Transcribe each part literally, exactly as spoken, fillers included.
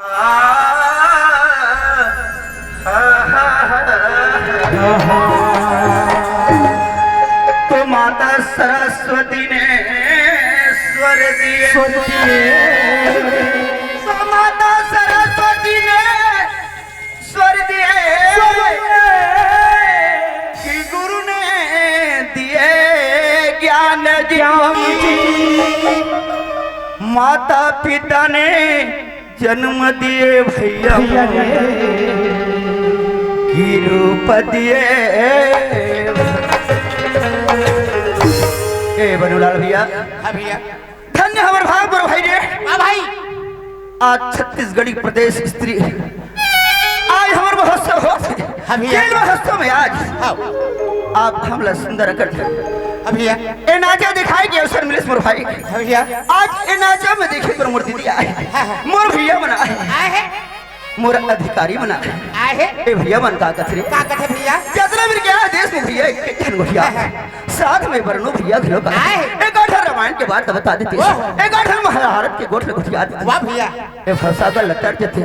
तो माता सरस्वती ने स्वर दिए। स्वर दिए। तो माता सरस्वती ने स्वर दिए। स्वर दिए। कि गुरु ने दिए ज्ञान जी। ज्ञान जी। माता पिता ने जन्म दिए भैया। भैया रे। की रूप दिए। ए बनुलाल भैया, हाँ भैया। धन्य हमर भाग मोर भाई रे। हाँ भाई। आज छत्तीसगढ़ी प्रदेश स्त्री, आज हमर महोत्सव होत हे। हाँ भैया। खेल महोत्सव में आज हाँ। आप हमला सुंदर कर दे। हाँ भैया। ए नाचा दिखाए के अवसर मिलिस मोर भाई। हाँ भैया। आज ए नाचा में देखे बर मोर दीदी आए, हाँ, हाँ। मोर भैया मन आए, आए हे। मोर अधिकारी मन आए। आए हे। ए भैया मन का कथे रे? का कथे भैया? जतरा मेर के आदेश में भैया एक झन गोठिया। हाँ, हाँ। साथ में बरनो भैया घलो का। आए हे। एक आठ रामायण के बात बता देते। ओहो। एक आठ महाभारत के गोठ ल गोठिया देते। वाह भैया। ए फंसा का लतर जथे।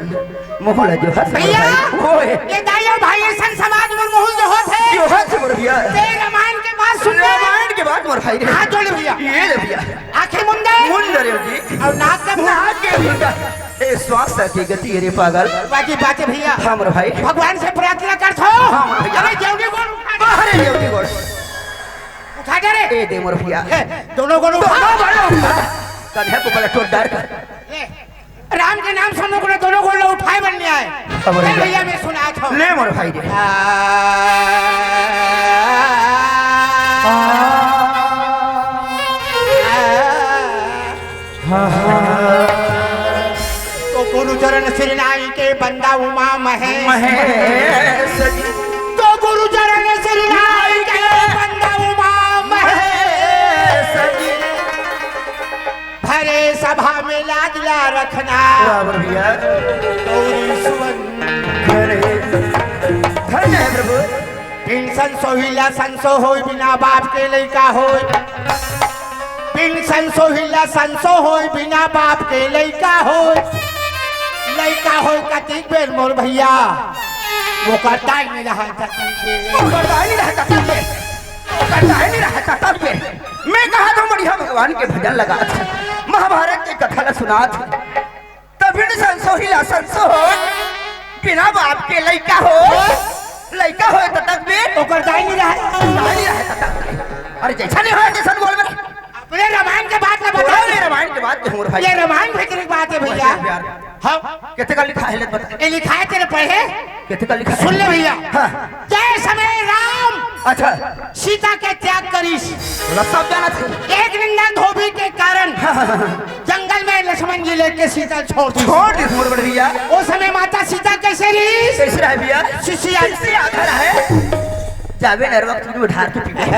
मोहला जो हस भैया, भाई। ओए। ये दाई अउ भाई अइसन समाज में मोहल जो होत हे। जो हस मोर भैया। ते रामायण के बात सुन ले। रामायण के बात मोर भाई रे। हाथ जोड़ ले भैया। ये ले भैया। आंखें मुंद दे। मुंद दे रे जी। अउ नाक के मुंद। नाक के मुंद। ए श्वास की गति रे पागल। बाजी बाजे भैया। हाँ मोर भाई। भगवान से प्रार्थना कर थो। हाँ मोर भैया। अरे जेवनी गोड़ उठा दे। अरे जेवनी गोड़। उठा दे रे। ए दे मोर भैया। ए, दोनों गोड़ उठा। दोनों गोड़ उठा। कन्हे को बड़ा टोट डार कर। ले। राम के नाम सुनो को दोनों गोड़ उठाए बन ले आए। अब ले भैया। भैया मैं सुना था। ले मोर भाई रे। आ, आ, आ। तो गुरु चरण श्री नाई के बंदा उमा महेश। महेश जी। तो गुरु चरण श्री नाई के बंदा उमा महेश जी। भरे सभा में लाज ला रखना। वाह, वाह भैया। गौरी सुवन। धन्य है प्रभु। पिन संसोहिला संसो होय, बिना बाप के लइका होय। पिन संसोहिला संसो होय, बिना बाप के लइका होय। लइका होय कतिक बेर मोर भैया, ओकर दाई नइ रहय ततिक बेर। ओकर दाई नइ रहय ततिक बेर। ओकर दाई नइ रहय ततिक बेर। मैं कहा था बढ़िया भगवान के भजन लगात हे, महाभारत के कथा ला सुनात हे। तब फिर संसो हिला संसो हो, बिना बाप के लइका हो, लइका होय ततिक बेर। ओकर दाई नइ रहय। दाई नइ रहय ततिक बेर। अरे जइसन नइ होय तइसन बोल मेरे। अपने रामायण के बात न बता। बोला रे रामायण के बात के मोर भाई। ये रामायण भीतरी के बात हे भैया। यार। हाँ। कितने का लिखा है, ले बता। ये लिखा है तेरे पढ़े। कितने का लिखा है? सुन ले भैया। हाँ। जय समय राम। अच्छा। सीता के त्याग करिस। रस्ता जाना थे। एक निंदा धोबी के कारण हाँ, हाँ, हाँ। जंगल में लक्ष्मण जी लेके सीता छोड़ दी। छोड़ दी मोर बड़ भैया। ओ समय माता सीता कइसे रहिस? कइसे रहय भैया? शिष्या। शिष्या आधा रहय। जाबे नरवा के चूल्ही में ढार के पीबे।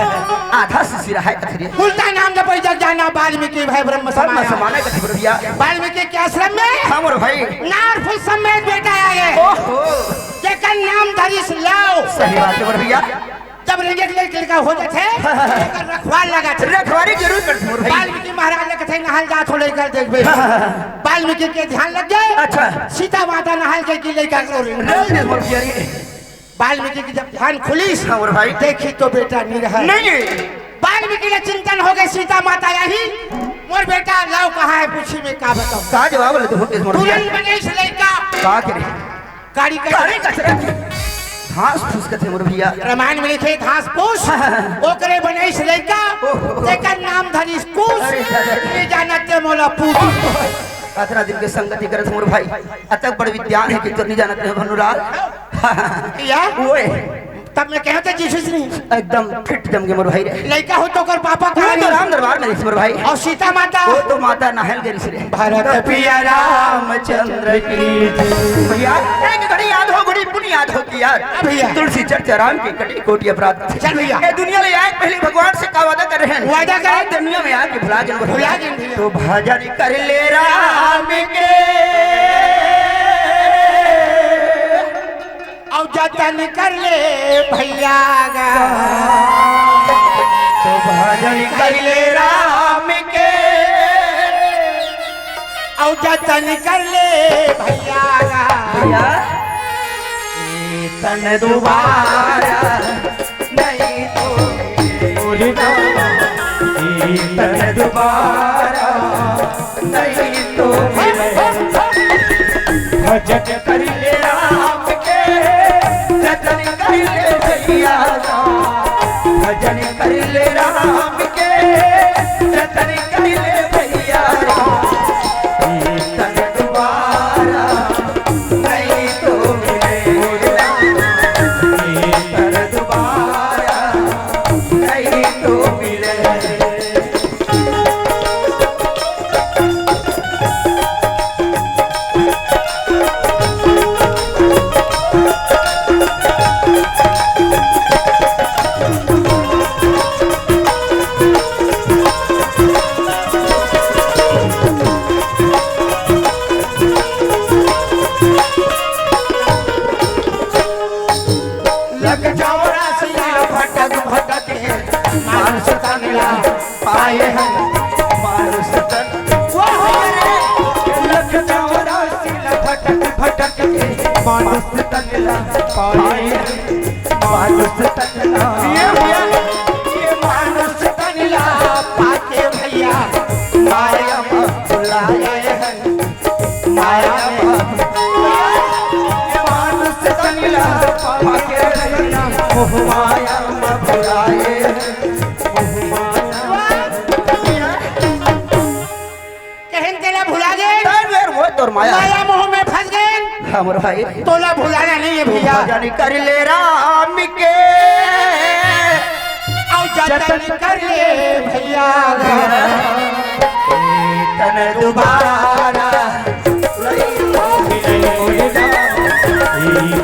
आधा शिष्य रहय कथे रे। कुलता नाम जपई जग जाना, वाल्मीकि भए ब्रह्म ब्रह्म समाया। समाना कथे मोर भैया। वाल्मीकि के आश्रम में हाँ मोर भाई। नार फूल समेत बेटा आगे। ओहो। जेकर नाम धरिस लाव। सही बात हे मोर भैया। जब रेंगेक ले लड़का हो जाथे, हाँ, हाँ, हाँ। ओकर रखवार लगाथे। रखवारी जरूर करथे मोर भाई। वाल्मीकि महाराज ल कथे, "नहाय ल जात हो, लइका ल देखबे।" हाँ, हाँ, हाँ। वाल्मीकि के ध्यान लग जाय। अच्छा। सीता माता नहाय ल जाय कि लइका करो रे। रल दे मोर भैया रे। वाल्मीकि के जब ध्यान खुलिस, हाँ मोर भाई। देखिस तो बेटा नइ रहय। नइ हे। वाल्मीकि ल चिंतन होगे, सीता माता आही, "मोर बेटा लाव कहाँ हे?" पूछी मैं का बताऊँ। का जवाब ल देहू मोर भैया? तुरंत बनइस लइका। का करे? काड़ी कचरा। काड़ी कचरा। घास फूस कथे मोर भैया। रामायण में लिखे घास फूस, ओकरे बनइस लइका, ओहो। तेकर नाम धरिस कुश, अरे, अरे, अरे। नइ जानत ते मोला पूछ। अतना दिन के संगति करत मोर भाई, अतक बड़ विद्वान हे कि तोर नइ जानत रहे भनुलाल। या? ओए। तब मैं कहत हे जीसस नइ। एकदम फिट जम के मोर भाई रे। लइका हो तो ओकर पापा वो कहाँ तो हे? राम दरबार में रहिस मोर भाई। अउ सीता माता? वो तो माता नहाय ल गे रहिस रे। भरत पिया रामचंद्र की जय। भैया, एक घड़ी याद हो, बड़ी पुण्य याद हो कि यार। हाँ भैया। तुलसी चर्चा राम की कटी कोटि अपराध। चल भैया। ये दुनिया ले आए पहले भगवान से का वादा करे रहेन? वादा करे। आज दुनिया में आके भुला गेन। भुला गेन भैया। तो भजन कर ले राम के। अउ जतन कर ले भैया गा। तो भजन कर ले राम के। अउ जतन कर ले भैया गा। भैया। ए तन दुबारा नहीं तो मिले। ए तन दुबारा नहीं तो मिले। भजन कर ले राम के, जतन कर ले भैया गा। भजन कर ले राम के, जतन कर ले भैया गा। ए तन दुबारा नहीं तो मिले। ए तन दुबारा नहीं तो मिले। लग जाओ रासिया भटक भटक के, मानुष तन ला पाए हम, मानुष तन। वाह रे! लग जाओ रासिया भटक भटक के, मानुष तन ला पाए हम, मानुष तन ला। ये भैया, ये मानुष तन ला पाके भैया, माया में भुलाए हैं। माया में मानुष तन ला पाके मोह माया में भुलाए, मोह माया। कहन तेला भुला गे। तब यार वो तोर माया। माया मोह में फंस गे। हमर भाई। तोला भुलाना नहीं है भैया। भजन कर ले राम के। अउ जतन कर ले भैया। तन दुबारा।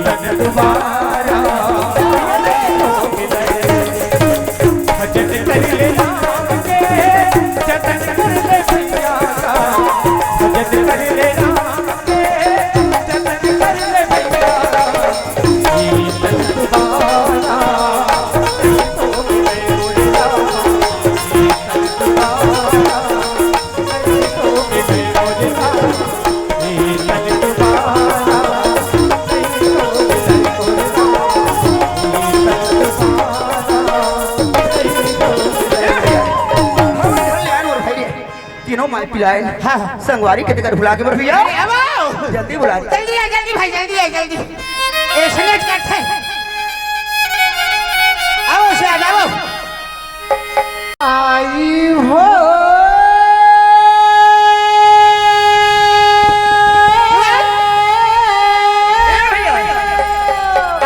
तन दुबारा। भजन कर ले राम के, जतन कर ले भैया। भजन कर ले राम के, जतन कर ले भैया। तीनों माई पिलाए। हाँ, हाँ। संगवारी के तेकर भुला के बर भैया। अरे, अब आओ। जल्दी बुला। जल्दी आ, जल्दी भाई, जल्दी आ, जल्दी। ऐसे नहीं करते। आओ, उसे आ जाओ। आई हो।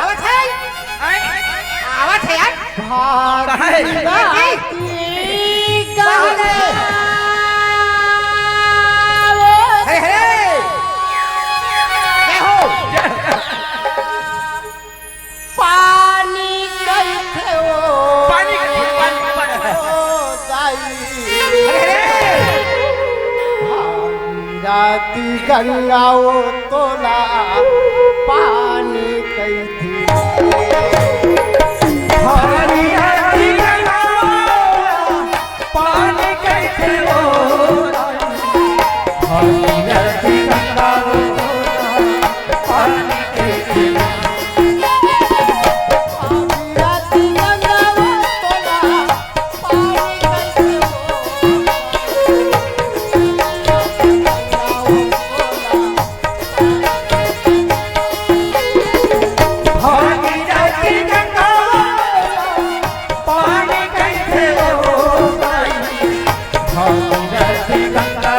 आवत है? आवत है यार? भारती का हे, हे। जय हो। पानी कइथे ओ पानी, पानी, पानी। ओ दाई। हे, हे। भागीरथी गंगा ओ तोला पानी कइथे। भागीरथी गंगा ओ पानी कइथे ओ दाई। भागीरथी गंगा ओ पानी कइथे। भागीरथी गंगा ओ तोला पानी कइथे ओ। भागीरथी गंगा पानी कइथे ओ दाई, भागीरथी गंगा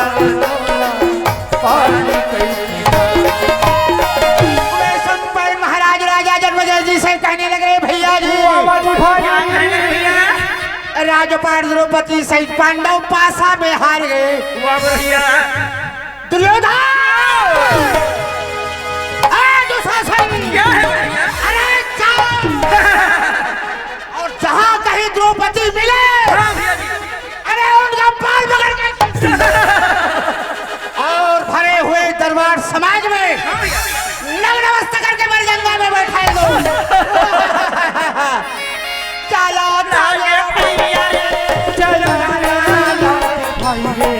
पानी कइथे। बोले संत महाराज राजा जन्मेजय जी से कहने लगे, भैया जी, वाह, वाह, वाह, वाह। राजपाट द्रौपदी सहित पांडव पासा में हार गए। वाह भैया। दुर्योधन! ए दुशासन! क्या है भैया? अरे जाओ! और जहां कहीं द्रौपदी मिले, हाँ भैया जी। अरे उनका बाल पकड़ के और भरे हुए दरबार समाज में हाँ भैया। नग्न अवस्था करके मर गंगा में बैठा दो। चलो, चलो, भैया रे, चलो, चलो, भाई रे।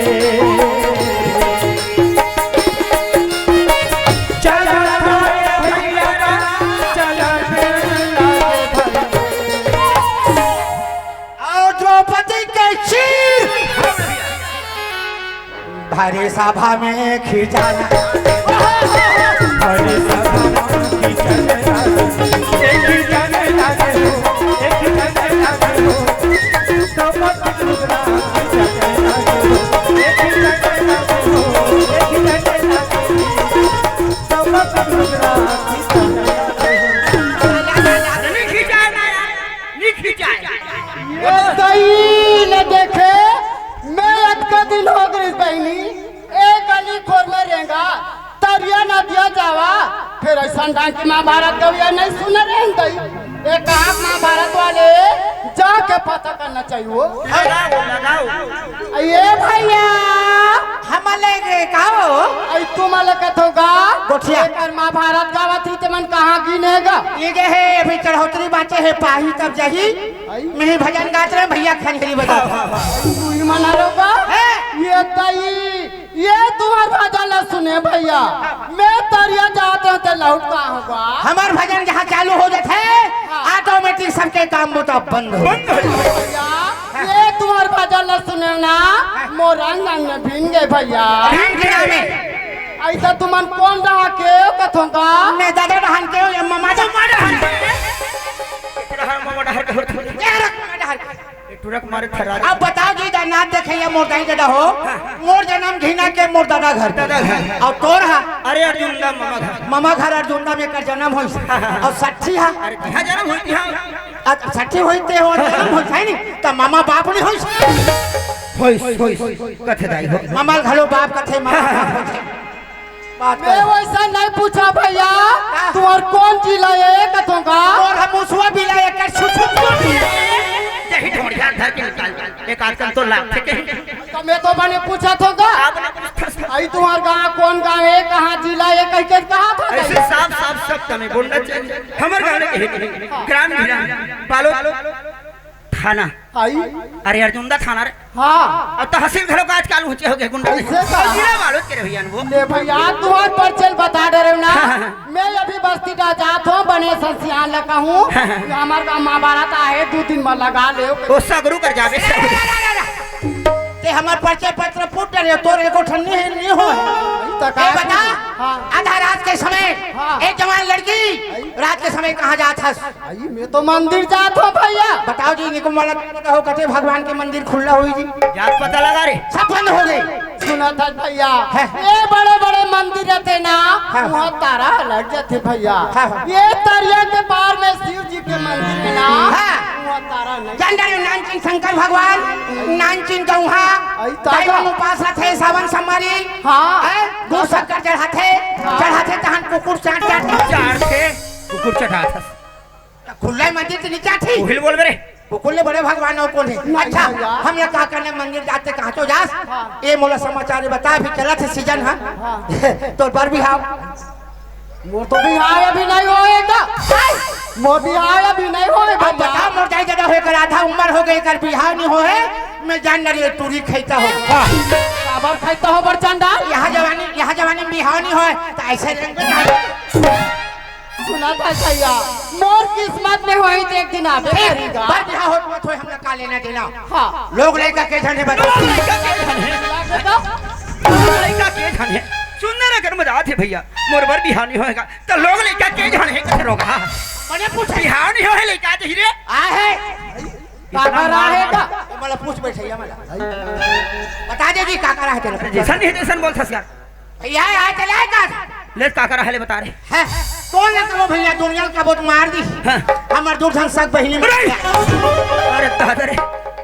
पति के चीर। भरी सभा में खिंचाना, भरी सभा में खिंचाना, एक खिंचाने लगे हो, एक खिंचाने लगे हो, तो मत दूसरा खिंचाने लगे हो, एक खिंचाने लगे हो, एक खिंचाने लगे हो, तो मत दूसरा खिंचाने लगे हो। नहीं खिंचाना यार, नहीं खिंचाए। ये सही न देखे, मैं अतका दिन हो गइस बहिनी, ए गली खोर में रेंगा, तरिया नदिया जावा, फिर अइसन ढंग के महाभारत गविया नहीं सुने रेंग दई। ए कहाँ महाभारत वाले, जाके पता करना चाहिए वो। लगाओ, लगाओ। ये भैया, हमर ले गे का हो? अई तुम ले कथो गा? गोठिया। एकर महाभारत गावत ही ते मन कहाँ गिने गा? ये जे हे, अभी चढ़ोतरी बाँचे हे, पाही तब जाही। अई? मिही भजन गात रहे भैया, खंजरी बजा। तू ही मना लो गा? हैं? ये तई, ये तुम्हार भजन ला सुने भैया। मैं तरिया जात हूँ ते लौट का होगा? हमर भजन जहाँ चालू हो जात हे, हाँ। Automatic सबके काम बुता बंद हो। बंद हो। भैया, ये तुम्हार भजन ला सुने ना, मोर अंग अंग में भीन गए भैया। भीन गया में। अइसा तुमन कोन डहा के हो कथों का? मैं दादा डहान के हो या ममा डहान के? ममा डहान के। तेरा ममा डहान के हो। तेरा ममा डहान के। एक टुरक मारे थरा। अब बताओ जी, दा नाथ देखे या मोर दाई दादा हो। हाँ। मोर जन्म घिना के मोर दादा घर। दादा घर। अउ तोर हा? अरे अर्जुन दा ममा घर। ममा घर अर्जुन दा में कर जन्म होइस। हाँ, हाँ, हाँ। अउ सच्ची हा? अरे तिहा जन्म होइस तिहा। अच्छा, सच्ची होइस ते हो, जन्म होइस, है नी? त मामा बाप नहीं होइस। होइस, होइस, कथे दाई हो। मामा घलो बाप कथे, मामा बाप कथे। बात मैं कर। वैसा नहीं पूछा भैया, का? तुम्हार कौन जिला है, कथों का? और हम उसवा बिला एकर सुसु। यही ढोड़िया धर के निकाल। एक आजकल तो लाग थे कहीं। तो मैं तो बने पूछा थों का? आपने पूछा था। आई तुम्हार गाँव कौन गाँव है, कहाँ जिला है, कहीं के कहाँ था ऐसे कहीं? साफ साफ सब तमे बोलना चाहिए। हमर गाँव के है, ग्राम घिरा, बालोद थाना। आई? अरे अर्जुंदा थाना रे। हाँ। अब तहसील घलो का आजकल ऊंचे हो गए गुंडा। ऐसे का? जिला बालोद के रहे भैया वो। ले भैया, तुम्हार परिचय बता दे रहे हो ना। हाँ, हाँ, हाँ। मैं अभी बस्ती डा जात हूँ, बने संसियान लगा हूँ। हाँ, हाँ। हमार गाँव महाभारत आए, दो दिन में लगा ले। वो सगरू कर जावे, सगरू। ते हमार परिचय पत्र फूट डरे, तोर एको ठन नहीं है, नहीं हो। वही तो ए कहा बता, कि हाँ। आधा रात के समय हाँ। एक जवान लड़की आई? रात के समय कहाँ जात हस? आई, मैं तो मंदिर जात हूँ भैया। बताओ जी, निकुम वाला हो कटे भगवान के मंदिर खुला हुई जी। जात पता लगा रे। सब बंद हो गए। सुना था भैया, है। ये बड़े बड़े मंदिर रहते ना, हाँ। वहाँ तारा लग जाते भैया। हाँ, हाँ। ये तरिया के पार में शिव जी के मंदिर है ना, हाँ। वहाँ तारा नहीं। जान रहे हो, नानचीन शंकर भगवान, नानचीन गौहा, आई तारा। भाई उपास रथे, सावन सम्मारी, हाँ। है? दूध शक्कर चढ़ाथे, हाँ। चढ़ाथे तहन कुकुर चाट चाट। चाट के कुकुर चढ़ाथस। खुल्ला मंदिर के नीचे थी। उहिल बोल बे रे। वो कुल ले बड़े भगवान और कौन है? नहीं अच्छा, भैया। हम लोग का करने मंदिर जाते कहाँ तो जास? हाँ। ये मोला समाचार ये बता, अभी चलत है सीजन, हाँ? हाँ। तो बर बिहाव। मोर तो बिहाव अभी नहीं होएगा। मोर बिहाव अभी नहीं होए अब भैया। बता, मोर जाई जगह होए कर आधा उम्र हो गई, कर बिहाव नहीं होए, मैं जान रही टूरी खैता हो। हाँ। काबर खैता हो बरचंदा? यहाँ जवानी, यहाँ जवानी में बिहाव नहीं होए, तो ऐसे रहेंगे। सुना था भैया, मोर किस्मत में होई तो एक दिन आबे ठीक, करेगा। बर बिहाव होत मत होय, हमला का लेना देना। हाँ। लोग लइका के झन हे बता। लोग लइका के झन हे। क्या बेटा? लोग लइका के झन हे। सुंदर अगर मजा आथे भैया, मोर बर बिहाव नहीं होएगा, तो लोग लइका के झन हे, कथे रोगा। बने पूछ। बिहाव नहीं होए, लइका दे रे। आ है। काका रहा है का? तो मला पूछ बैठे, या मला। बता दे जी, काका रहा है तेरे को। जैसा नहीं, जैसा बोल सकता। भैया, यहाँ चला है का? ले, काका रहा ले, बता रहे। है, कौन ना कहो भैया, दुनिया का बहुत मार दी। हाँ। हमार दू ठन सग बहिनी में। अरे! अरे दादा रे,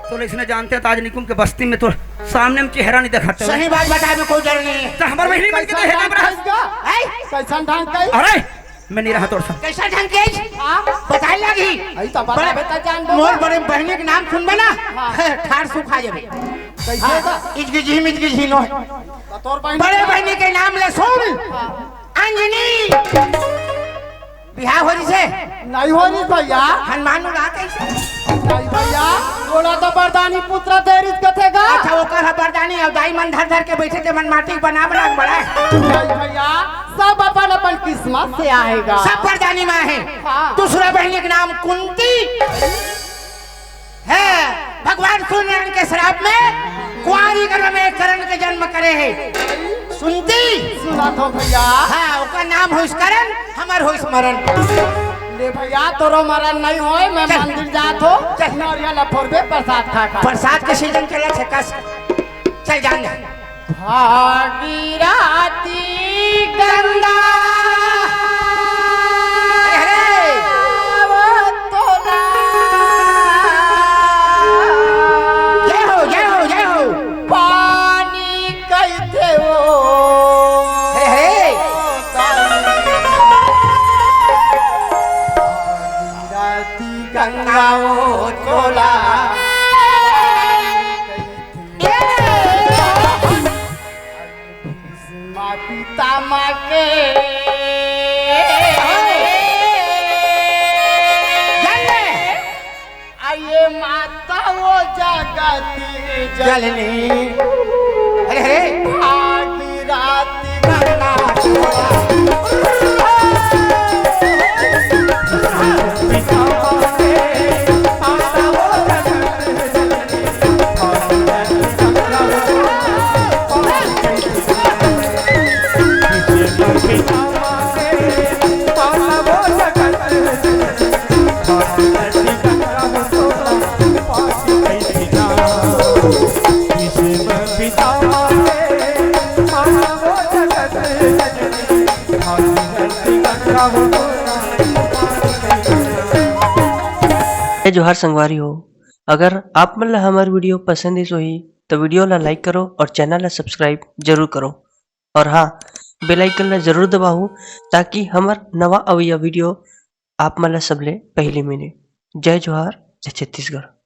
तो इसने जानते हैं, तो आज निकुम के बस्ती में तो सामने में चेहरा नहीं दिखाते हो। सही बात बताए में कोई डर नहीं है। तो हमार बहिनी मन के तो है ना, बड़ा। कैसन ढंग का? है? कैसन ढंग का? अरे! मैं नहीं रहा तोर संग। कैसा ढंग के? हाँ? बताए लगी। अई तो बता, बड़े, बता जान दो मोर ना। बड़े बहिनी के नाम सुनबे ना? हाँ। ठार सुखा जाबे। कैसे हाँ, का? इजगी झीम, इजगी झीनो है। तो तोर बहिनी बड़े बहिनी के नाम ले सुन। हाँ। अंजनी। बिहाव हो रही से? नहीं हो रही भैया। हनुमान उड़ा कैसे? नहीं भैया, बोला तो बरदानी पुत्र देरी कथे गा। अच्छा, ओकर ह बरदानी, अब दाई मन धर धर के बैठे ते मन माटी बना बना के बड़ा। नहीं भैया, सब अपन अपन किस्मत से आएगा। सब बरदानी माँ है। हाँ। दूसरा बहिनी के नाम कुंती है, भगवान सुन, नारायण के श्राप में कुंवारी गर्भ में करण के जन्म करे हे। सुनती? सुनत हो भैया। हाँ, ओकर नाम होइस करण, हमर होइस मरण। ले भैया, तोरो मरण नहीं होय, मैं चल। मंदिर जात हो। चल। नरिया ला फोड़बे प्रसाद खा खा। प्रसाद के सीजन चलत हे कस। चल जान दे। भागीरथी गंगा अरे, अरे। वो तोला। जय हो, जय हो, जय हो। पानी कइथे वो। अरे, अरे। भागीरथी गंगा वो तोला। भीष्म पितामह के। जय। आइए माता वो जगत जननी। अरे, अरे। भागीरथी गंगा। जय जोहार संगवारी हो, अगर आप मन ला हमर video पसंद आइस होही, तो video ला like करो और channel ला subscribe जरूर करो। और हाँ, bell icon ला जरूर दबाहू, ताकि हमर नवा अवइया video आप मन ला सबले पहली मिले। जय जोहार, जय छत्तीसगढ़।